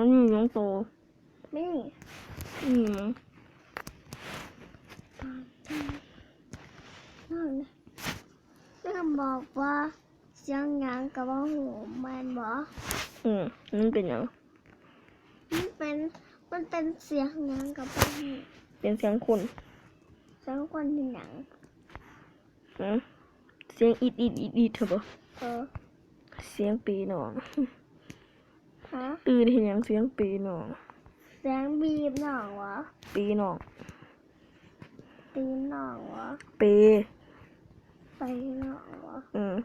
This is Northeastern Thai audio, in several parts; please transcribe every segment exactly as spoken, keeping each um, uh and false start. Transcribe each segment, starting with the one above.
นี่น้องโต นี่ นี่มั้ง นั่นเริ่มบอกว่าเสียงหยังกับว่าหูแม่นบ่ อืมมันเป็นหยัง มันเป็นมันเป็นเสียงหยังกับว่าหู เป็นเสียงคน เสียงคนเป็นหยัง อืมเสียงอิดอิดอิดอิดเถอะบ่ เออ เสียงปีน้อง ฮะ ตื่นเห็นหยังเสียงปีน้อง เสียงบีบน้องวะ ปีน้อง ตีน้องวะ เป ตีน้องวะ อืม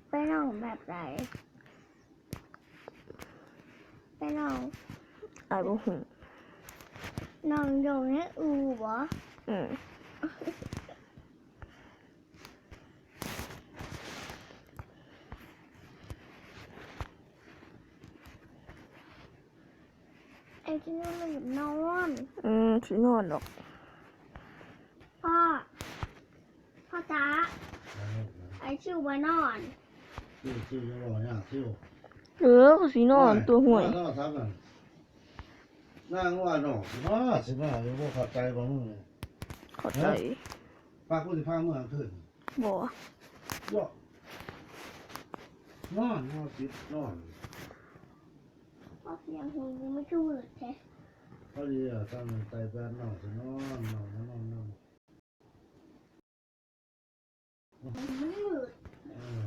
ไปน้องแบบไหนไปน้อง อายบ่ฮู้ น้องโยงให้อูวะ อืม ไอ้ที่นั่นมันนอน อืมสินอนดอก พ่อ พ่อจ๋าไอ้ชิวไปนอน ชิวชิวจะรอเนี่ยชิว เออก็สินอนตัวห่วย นอนทับน่ะนั่งว่าหนอกอ้าสิมาอยู่บ่เข้าใจบ่มึงเนี่ย เข้าใจ ปากกูสิพาเมืองขึ้น บ่ ยอกนอนนอนติดนอน พ่อเสียงหูมันคือหวืดแท้ พอดีอ่ะตั้งใจแปดนอนสินอนนอนนอนนอน มันหวืด เออ